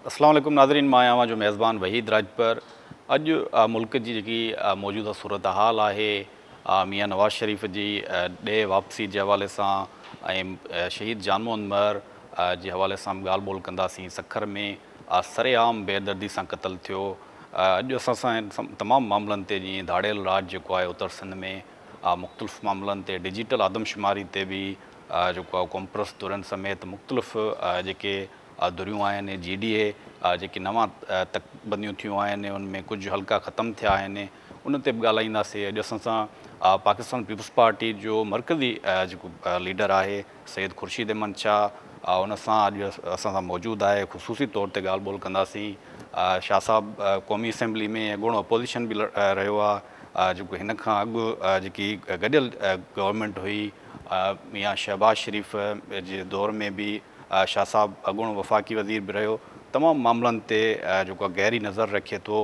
اسلام عليڪم ناظرين، مان آهيان اوهان جو ميزبان وحيد راڄپر. اڄ ملڪ جي جيڪي موجوده صورتحال آهي، ميان نواز شريف جي ڏيهه واپسي جي حوالي سان ۽ شهيد جان محمد مهر جي حوالي سان به ڳالهه ٻولهه ڪنداسين. سکر ۾ سرعام بيدردي سان قتل ٿيو. اڄ اسان سان تمام معاملن تي، جيئن ڌاڙيل راڄ جيڪو آهي اتر سنڌ ۾، مختلف معاملن تي، ڊجيٽل آدمشماري تي به جيڪو آهي قومپرست ڌرين سميت مختلف جيڪي ڌريون آهن، جي ڊي اي جيڪي نوان تڪ بنديون ٿيون آهن، ان ۾ ڪجهه حلقا ختم ٿيا آهن، ان تي به ڳالهائينداسين. اڄ اسان سان پاڪستان پيپلز پارٽي جو مرڪزي جيڪو ليڊر آهي سيد خورشيد احمد شاهه، ان سان اڄ اسان سان موجود آهي. خصوصي طور تي ڳالهه ٻولهه ڪنداسين. شاهه صاحب قومي اسيمبلي ۾ اڳوڻو اپوزيشن به رهيو آهي، جيڪو هن کان اڳ جيڪي گڏيل گورنمينٽ هئي ميان شهباز شريف جي دور ۾ به شاهه صاحب اڳوڻو وفاقي وزير به رهيو. تمام معاملن تي جيڪو گهري نظر رکي ٿو،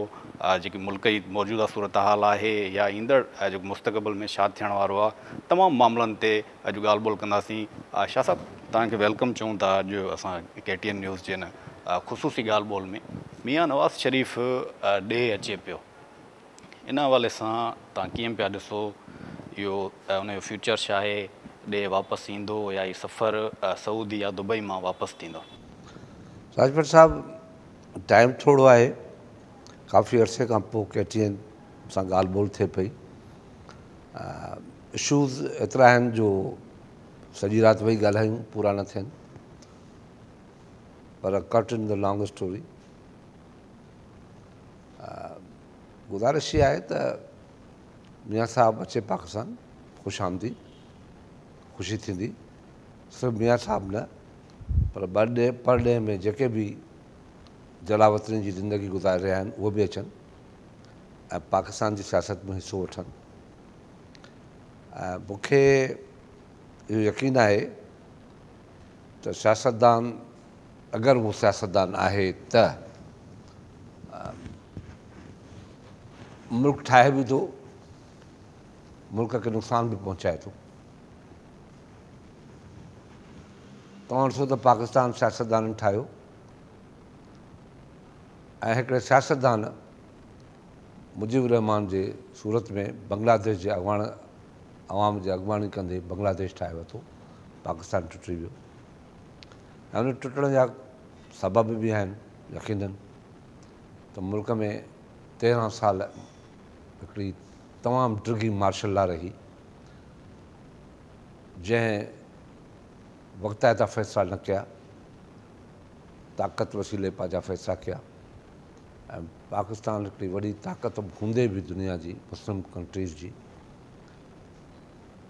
جيڪي ملڪ جي موجوده صورتحال آهي يا ايندڙ جيڪو مستقبل ۾ ڇا ٿيڻ وارو آهي، تمام معاملن تي اڄ ڳالهه ٻولهه ڪنداسين. شاهه صاحب، توهان کي welcome چئون ٿا اڄ اسان ڪي ٽي اين نيوز جي هن خصوصي ڳالهه ٻولهه ۾. ميان نواز شريف ڏيهه اچي پيو، ان حوالي سان توهان ڪيئن پيا ڏسو؟ اهو ان جو فيوچر ڇا آهي؟ ڏيهه واپس ايندو يا هي سفر سعودي يا دبئي مان واپس ٿيندو؟ راڄپر صاحب، ٽائيم ٿورو آهي، ڪافي عرصي کان پوء ڪي ٽي اين سان ڳالهه ٻولهه ٿئي پئي. اشوز ايترا آهن جو سڄي رات ويهي ڳالهايون پورا نه ٿين، پر ڪٽ ان the long story, گذارش هي آهي ته ميان صاحب اچي پاڪستان، خوش آمديد، خوشي ٿيندي. صرف ميان صاحب نه پر پرڏيهه ۾ جيڪي به جلاوطني جي زندگي گذاري رهيا آهن اهي به اچن ۽ پاڪستان جي سياست ۾ حصو وٺن. ۽ مون کي اهو يقين آهي ته سياستدان اگر هو سياستدان آهي ته ملڪ ٺاهي به ٿو، ملڪ کي نقصان به پهچائي ٿو. توهان ڏسو ته پاڪستان سياستدانن ٺاهيو ۽ هڪڙي سياستدان مجيب الرحمان جي صورت ۾ بنگلاديش جي اڳواڻ عوام جي اڳواڻي ڪندي بنگلاديش ٺاهي ورتو، پاڪستان ٽٽي ويو. ۽ ان ٽٽڻ جا سبب به آهن يقينن ته ملڪ ۾ 13 سال هڪڙي تمام ڊگهي مارشل لا رهي، جنهن وقتائتا فيصلا نه ڪيا، طاقت وسيلي پنهنجا فيصلا ڪيا ۽ پاڪستان هڪڙي وڏي طاقت هوندي به دنيا جي مسلم ڪنٽريز جي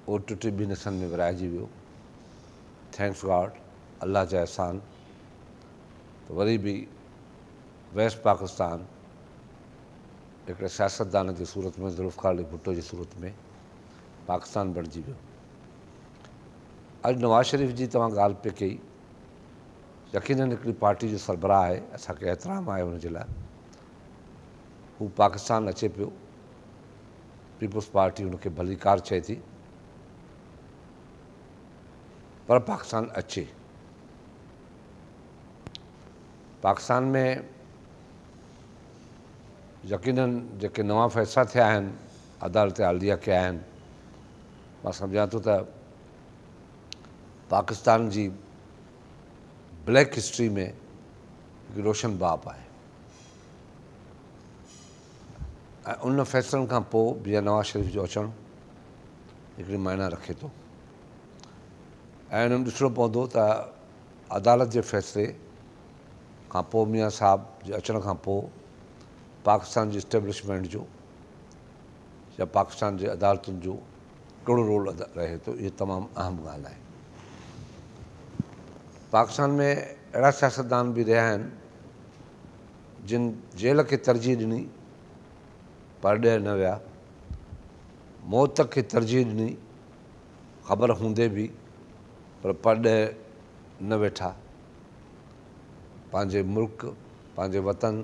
اهو ٽٽي ٻن حصن ۾ ورهائجي ويو. Thanks God, الله جا احسان ته وري به ويسٽ پاڪستان هڪڙي سياستدان جي صورت ۾ ذوالفقار علي ڀٽو جي صورت ۾ پاڪستان بڻجي ويو. اڄ نواز شريف جي توهان ڳالهه پئي ڪئي، يقينن هڪڙي پارٽي جو سربراهه آهي، اسان کي احترام آهي ان جي لاء. هو پاڪستان اچي پيو، پيپلز پارٽي هن کي ڀليڪار چئي ٿي، پر پاڪستان اچي. پاڪستان ۾ يقينن جيڪي نوان فيصلا ٿيا آهن، عدالت عاليه ڪيا آهن، مان سمجهان ٿو ته پاڪستان جي بليڪ هسٽري ۾ هڪ روشن باب آهي ۽ ان فيصلن کان پوء ميان نواز شريف جو اچڻ هڪڙي معنيٰ رکي ٿو ۽ انهن ڏسڻو پوندو ته عدالت جي فيصلي کان پوء ميان صاحب جي اچڻ کان پوء پاڪستان جي اسٽيبلشمينٽ جو يا پاڪستان جي عدالتن جو ڪهڙو رول رهي ٿو. اهو تمام اهم ڳالهه آهي. پاڪستان ۾ اهڙا سياستدان به رهيا آهن جن جيل کي ترجيح ڏني، پرڏيهه نه ويا، موت کي ترجيح ڏني، خبر هوندي به پر پرڏيهه نه ويٺا، پنهنجي ملڪ، پنهنجي وطن،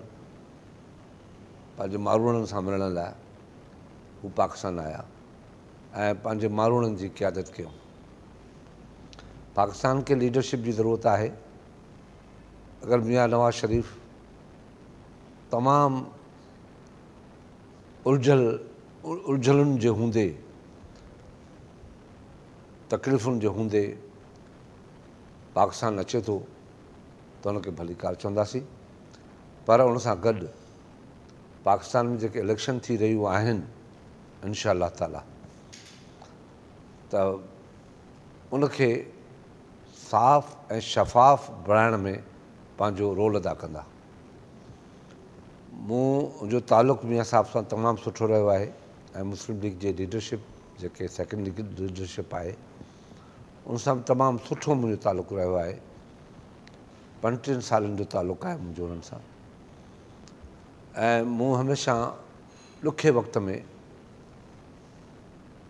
پنهنجي ماروئڙن سان ملڻ لاء هو پاڪستان آيا ۽ پنهنجي ماروئڙن جي قيادت ڪيون. پاڪستان کي ليڊرشپ جي ضرورت آهي. اگر ميان نواز شريف تمام الجهل الجهلن جي هوندي، تڪليفن جي هوندي پاڪستان اچي ٿو ته ان کي ڀليڪار چونداسين، پر ان سان گڏ پاڪستان ۾ جيڪي اليڪشن ٿي رهيون آهن انشاء الله تعاليٰ ته ان کي صاف ۽ شفاف بڻائڻ ۾ پنهنجو رول ادا ڪندا. مون جو تعلق ميان صاحب سان تمام سٺو رهيو آهي ۽ مسلم ليگ جي ليڊرشپ جيڪي سيڪنڊ ليڊرشپ آهي ان سان به تمام سٺو منهنجو تعلق رهيو آهي. 35 سالن جو تعلق آهي منهنجو انهن سان ۽ مون هميشه ڏکي وقت ۾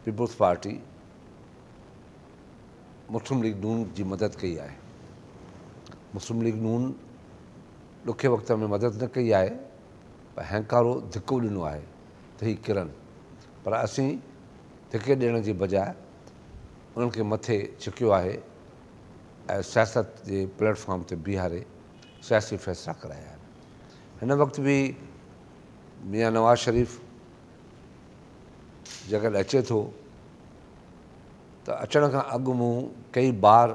پيپلز پارٽي مسلم ليگ نون جي مدد ڪئي آهي. مسلم ليگ نون ڏکي وقت ۾ مدد نه ڪئي آهي پر هينڪارو ڌڪو ڏنو آهي ته هي ڪرن، پر اسين ڌڪي ڏيڻ جي بجاء انهن کي مٿي ڇڪيو آهي ۽ سياست جي پليٽ فارم تي بيهاري سياسي فيصلا ڪرايا آهن. هن وقت به ميان نواز شريف جيڪڏهن اچي ٿو ته اچڻ کان اڳ مون ڪئي بار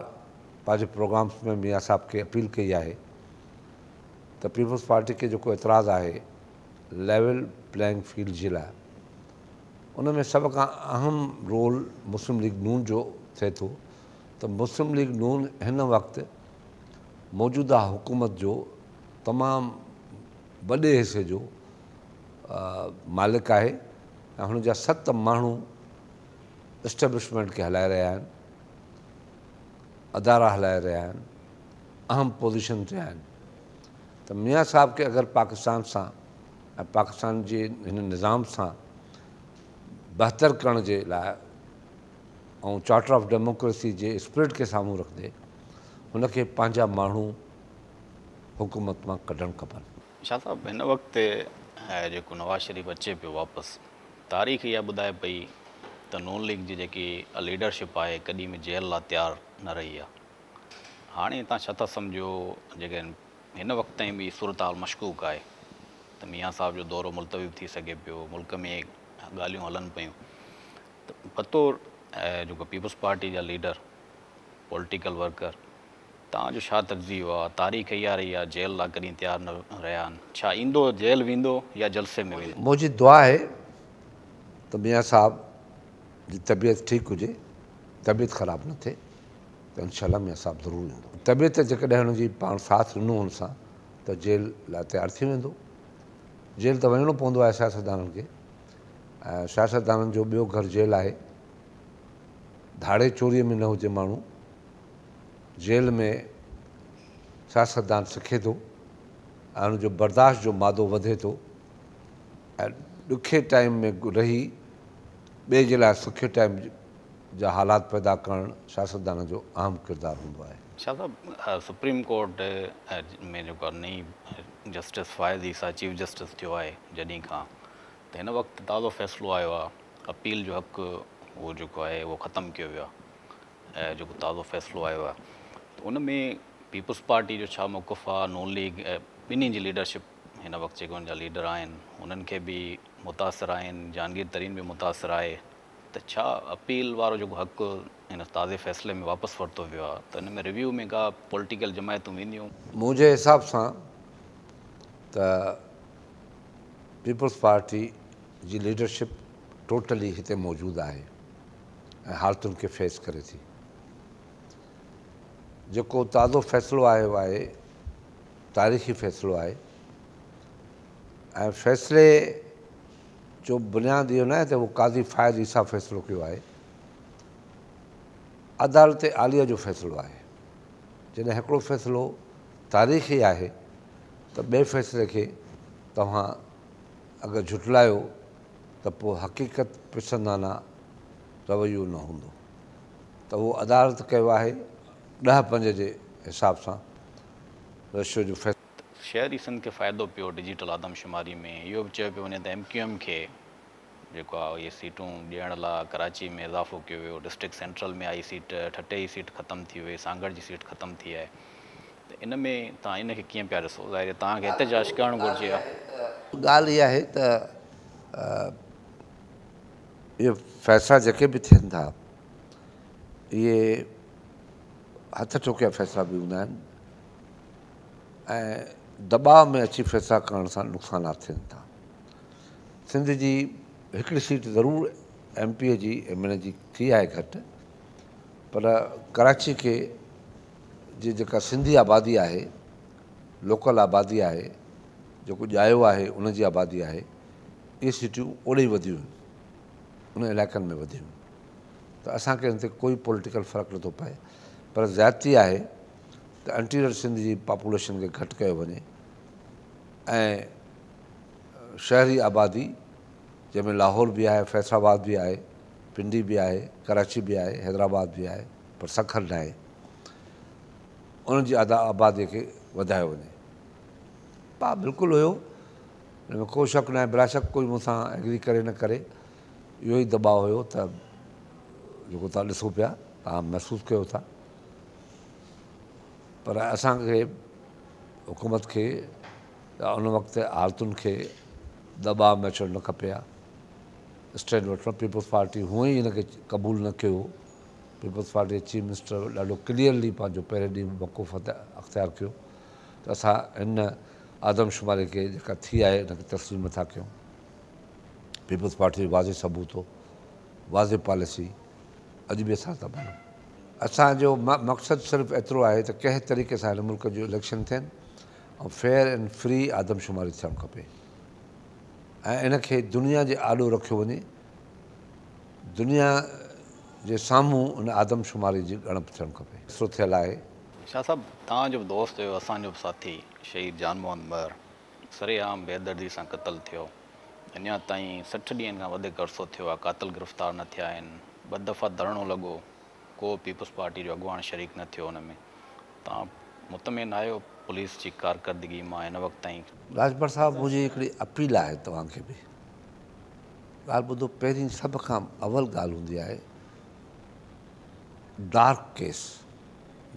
پنهنجي پروگرامس ۾ ميان صاحب کي اپيل ڪئي آهي ته پيپلز پارٽي کي جيڪو اعتراض آهي ليول پليئنگ فيلڊ جي لاء ان ۾ سڀ کان اهم رول مسلم ليگ نون جو ٿئي ٿو ته مسلم ليگ نون هن وقت موجوده حڪومت جو تمام وڏي حصي جو مالڪ آهي ۽ هن جا 7 ماڻهو اسٽيبلشمينٽ کي هلائي رهيا آهن، ادارا هلائي رهيا آهن، اهم پوزيشن تي آهن ته ميان صاحب کي اگر پاڪستان سان ۽ پاڪستان جي هن نظام سان بهتر ڪرڻ جي لاء ۽ چارٽر آف ڊيموڪريسي جي اسپرٽ کي سامهون رکندي هن کي پنهنجا ماڻهو حڪومت مان ڪڍڻ کپن. شاهه صاحب هن وقت جيڪو نواز شريف اچي پيو واپس، تاريخ اها ٻڌائي پئي ته نون ليگ جي جيڪي ليڊرشپ آهي ڪڏهن به جيل لاء تيار نه رهي آهي. هاڻي توهان ڇا ٿا سمجهو جيڪڏهن هن وقت تائين به صورتحال مشڪوڪ آهي ته ميان صاحب جو دورو ملتوي به ٿي سگهي پيو، ملڪ ۾ ڳالهيون هلن پيون ته بطور جيڪو پيپلز پارٽي جا ليڊر، پوليٽيڪل ورڪر، توهان جو ڇا تجزيو آهي؟ تاريخ اها رهي آهي جيل لاء ڪڏهن تيار نه رهيا آهن. ڇا ايندو جيل ويندو يا جلسي ۾ ويندو؟ منهنجي دعا آهي ته ميان صاحب جي طبيعت ٺيڪ هجي، طبيعت خراب نه ٿئي ته انشاء الله ميان صاحب ضرور ايندو. طبيعت جيڪڏهن هن جي پاڻ ساٿ ڏنو هن سان ته جيل لاء تيار ٿي ويندو. جيل ته وڃڻو پوندو آهي سياستدانن کي ۽ سياستدانن جو ٻيو گهر جيل آهي. ڌاڙي چوريء ۾ نه هجي ماڻهو، جيل ۾ سياستدان سکي ٿو ۽ ان جو برداشت جو مادو وڌي ٿو ۽ ڏکي ٽائيم ۾ رهي ٻئي جي لاء سکي ٽائيم جا حالات پيدا ڪرڻ سياستدان جو اهم ڪردار هوندو آهي. شاهه صاحب سپريم ڪورٽ ۾ جيڪو نئين justice Faez Isa chief justice ٿيو آهي جڏهن کان ته هن وقت تازو فيصلو آيو آهي اپيل جو حق اهو جيڪو آهي اهو ختم ڪيو ويو آهي جيڪو تازو فيصلو آيو آهي ته ان ۾ پيپلز پارٽي جو ڇا موقف آهي، نون ليگ ٻنهي جي ليڊرشپ هن وقت جيڪي ان جا ليڊر آهن انهن کي به متاثر آهن، جهانگير ترين به متاثر آهي ته ڇا اپيل وارو جيڪو حق هن تازي فيصلي ۾ واپس ورتو ويو آهي ته ان ۾ ريويو ۾ ڪا پوليٽيڪل جماعتون وينديون؟ منهنجي حساب سان ته پيپلز پارٽي جي ليڊرشپ ٽوٽلي هتي موجود آهي ۽ حالتن کي فيس ڪري ٿي. جيڪو تازو فيصلو آيو آهي تاريخي فيصلو آهي ۽ فيصلي جو بنياد اهو ناهي ته اهو قاضي فائز عيسيٰ فيصلو ڪيو آهي، عدالت عاليه جو فيصلو آهي. جڏهن هڪڙو فيصلو تاريخي آهي ته ٻئي فيصلي کي توهان اگر جهٽلايو ته پوء حقيقت پسندانه رويو نه هوندو ته اهو عدالت ڪيو آهي 10-5 جي حساب سان رشيو جو فيصلو. شهري سنڌ کي فائدو پيو ڊجيٽل آدمشماري ۾، اهو به چيو پيو وڃي ته ايم ڪيو ايم کي جيڪو آهي اهي سيٽون ڏيڻ لاء ڪراچي ۾ اضافو ڪيو ويو، ڊسٽرڪٽ سينٽرل ۾ آئي سيٽ، ٺٽي جي سيٽ ختم ٿي وئي، سانگهڙ جي سيٽ ختم ٿي آهي ته ان ۾ توهان ان کي ڪيئن پيا ڏسو؟ ظاهر آهي توهان کي احتجاج ڪرڻ گهرجي ها. ڳالهه اها آهي ته اهي فيصلا جيڪي به ٿين ٿا اهي هٿ ٺوڪيا فيصلا به هوندا آهن ۽ دٻاء ۾ اچي فيصلا ڪرڻ سان نقصانات ٿين ٿا. سنڌ جي هڪڙي سيٽ ضرور ايم پي اي جي ايم اين اي جي ٿي آهي گهٽ پر ڪراچي کي جي جيڪا سنڌي آبادي آهي لوڪل آبادي آهي جيڪو ڄايو آهي ان جي آبادي آهي اهي سيٽيون اوڏي وڌيون آهن ان علائقن ۾ وڌيون ته اسان کي ان تي ڪوئي پوليٽيڪل فرق نٿو پئي پر زيادتي آهي ته انٽيريئر سنڌ جي پاپوليشن کي گهٽ ڪيو وڃي ۽ شهري آبادي جنهن ۾ لاهور به آهي، فيصل آباد به آهي، پنڊي به آهي، ڪراچي به آهي، حيدرآباد به آهي پر سکر ناهي، انهن جي آبادي کي وڌايو وڃي. ها بلڪل هيو ان ۾ ڪو شڪ ناهي بلاشڪ ڪوئي مون سان ايگري ڪري نه ڪري اهو ئي دٻاء هيو ته جيڪو توهان ڏسو پيا توهان محسوس ڪيو ٿا پر اسان کي حڪومت کي يا ان وقت حالتن کي دٻاء ۾ اچڻ نه کپي ها اسٽينڊ وٺڻو پيپلز پارٽي هونئن ئي ان کي قبول نه ڪيو هو پيپلز پارٽي جي چيف منسٽر ڏاڍو ڪليئرلي پنهنجو پهرين ڏينهن موقف اختيار ڪيو ته اسان هن آدمشماري کي جيڪا ٿي آهي ان کي تسليم نٿا ڪيون پيپلز پارٽي جو واضح ثبوت هو واضح پاليسي اڄ به اسان ٿا مڃون اسان جو مقصد صرف ايترو آهي ته ڪنهن طريقي سان هن ملڪ جون اليڪشن ٿين ۽ فيئر اينڊ فري آدمشماري ٿيڻ کپي ۽ ان کي دنيا جي آڏو رکيو وڃي دنيا جي سامهون ان آدمشماري جي ڳڻپ ٿيڻ کپي. فيصلو ٿيل آهي. شاهه صاحب توهان جو به دوست هيو اسان جو به ساٿي شهيد جان محمد مهر سرعام بيدردي سان قتل ٿيو اڃا تائين 60 ڏينهن کان وڌيڪ عرصو ٿيو آهي قاتل گرفتار نه ٿيا آهن ٻه دفعا ڌرڻو لڳو ڪو پيپلز پارٽي جو اڳواڻ شريڪ نه ٿيو ان ۾ توهان مطمئن آهيو پوليس جي ڪارڪردگي مان هن وقت تائين؟ راڄپر صاحب منهنجي هڪڙي اپيل آهي توهان کي به ڳالهه ٻڌو پهرين سڀ کان اول ڳالهه هوندي آهي ڊارڪ ڪيس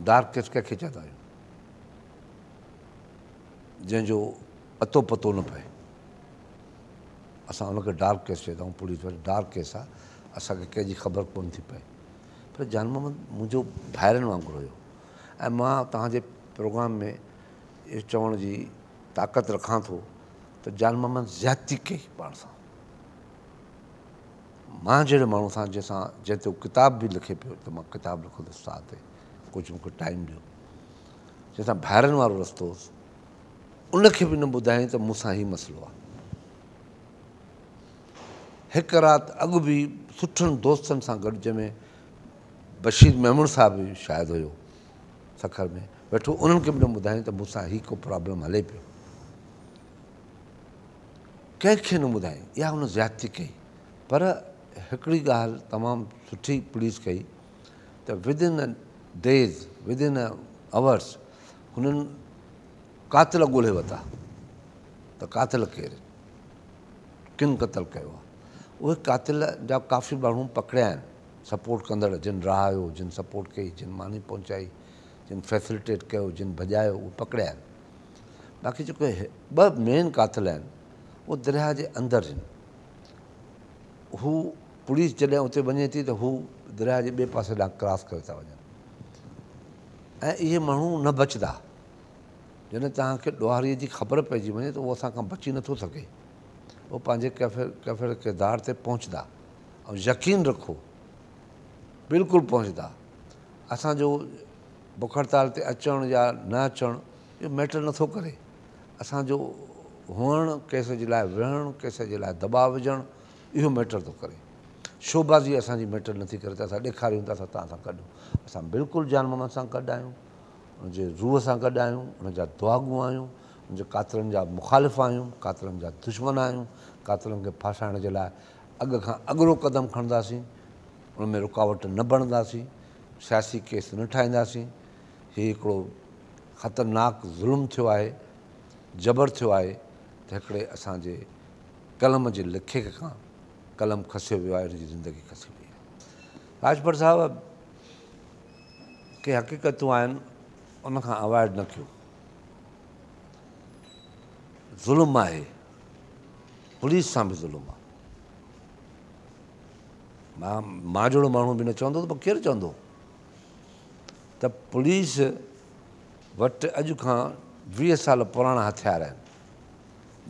ڊارڪ ڪيس ڪنهن کي چوندا آهيون جنهن جو اتو پتو نه پئي اسان ان کي ڊارڪ ڪيس چوندا آهيون پوليس واري ڊارڪ ڪيس آهي اسان کي ڪنهن جي خبر ڪونه ٿي پئي پر جان محمد منهنجو ڀائرن وانگر هيو ۽ مان توهان جي پروگرام ۾ اهو چوڻ جي طاقت رکان ٿو ته جان محمد زيادتي ڪئي پاڻ سان مان جهڙي ماڻهو سان جنهن سان جنهن تي هو ڪتاب به لکي پيو ته مان ڪتاب لکندس توهان تي ڪجهه مون کي ٽائيم ڏيو جنهن سان ڀائرن وارو رستو هوس ان کي به نه ٻڌايائين ته مون سان هي مسئلو آهي هڪ رات اڳ به سٺن دوستن سان گڏ جنهن ۾ بشير ميمڻ صاحب به شايد هيو سکر ۾ ويٺو انهن کي به نه ٻڌايائين ته مون سان هي ڪو پرابلم هلي پيو ڪنهن کي نه ٻڌايائين اها هن زيادتي ڪئي پر هڪڙي ڳالهه تمام سٺي پوليس ڪئي ته within days within hours هنن قاتل ڳولهي ورتا ته قاتل ڪير آهن ڪن قتل ڪيو آهي اهي قاتل جا ڪافي ماڻهو پڪڙيا آهن سپورٽ ڪندڙ جن رهايو جن سپورٽ ڪئي جن ماني پهچائي جن فيسلٽيٽ ڪيو جن ڀڄايو اهي پڪڙيا آهن باقي جيڪي ٻه مين قاتل آهن اهي درياهه جي اندر آهن هو پوليس جڏهن اتي وڃي ٿي ته هو درياهه جي ٻئي پاسي ڏانهن ڪراس ڪري ٿا وڃن ۽ اهي ماڻهو نه بچندا جڏهن توهان کي ڏوهاري جي خبر پئجي وڃي ته اهو اسان کان بچي نٿو سگهي اهو پنهنجي ڪيفر ڪردار تي پهچندا ۽ يقين رکو بلڪل پهچندا اسان جو بک هڙتال تي اچڻ يا نه اچڻ اهو ميٽر نٿو ڪري اسان جو هئڻ ڪيس جي لاء ويهڻ ڪيس جي لاء دٻاء وجهڻ اهو ميٽر ٿو ڪري شوبازي اسان جي ميٽر نٿي ڪري ته اسان ڏيکاريون ته اسان توهان سان گڏ اسان بلڪل جان محمد سان گڏ آهيون ان جي روح سان گڏ آهيون ان جا دعاگو آهيون ان جي قاتلن جا مخالف آهيون قاتلن جا دشمن آهيون قاتلن کي ڦاسائڻ جي لاء اڳ کان اڳرو قدم کڻنداسين ان ۾ رڪاوٽ نه بڻنداسين سياسي ڪيس نه ٺاهينداسين هي هڪڙو خطرناڪ ظلم ٿيو آهي جبر ٿيو آهي ته هڪڙي اسان جي قلم جي لکيڪ کان قلم کسيو ويو آهي ان جي زندگي کسي وئي آهي راڄپر صاحب ڪي حقيقتون آهن ان کان اوائڊ نه ڪيو ظلم آهي پوليس سان به ظلم آ. مان مان جهڙو ماڻهو به نه چوندو ته پوء ڪير چوندو ته پوليس وٽ اڄ کان 20 سال پراڻا هٿيار آهن،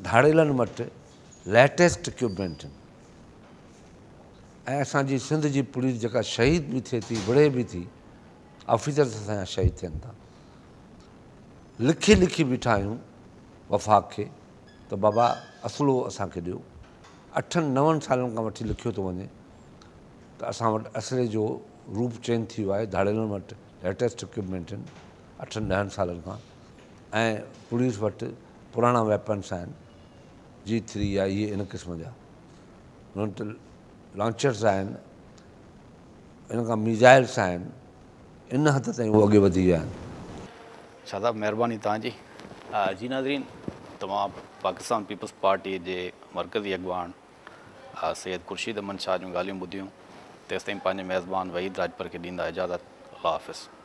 ڌاڙيلن وٽ ليٽيسٽ اڪوپمينٽ آهن ۽ اسان جي سنڌ جي پوليس جيڪا شهيد به ٿئي ٿي، وڙهي به ٿي، آفيسرز اسان جا شهيد ٿين ٿا. لکي لکي بيٺا آهيون وفاق کي ته بابا اسلحو اسان کي ڏيو. اٺن نون سالن کان وٺي لکيو ٿو وڃي ته اسان وٽ اسلحي جو روپ چينج ٿي ويو آهي، ڌاڙيلن وٽ ليٽيسٽ اڪوپمينٽ آهن اٺن ڏهن سالن کان ۽ پوليس وٽ پراڻا ويپنس آهن جي ٿري يا اهي ان قسم جا انهن وٽ لانچرز آهن ان کان ميزائلس آهن ان حد تائين هو اڳي وڌي ويا آهن. شاهه صاحب مهرباني توهان جي. جي ناظرين توهان پاڪستان پيپلز پارٽي جي مرڪزي اڳواڻ سيد خورشيد احمد شاهه جون ڳالهيون ٻڌيون تيستائين پنهنجي ميزبان وحيد راڄپر کي ڏيندا اجازت الله حافظ.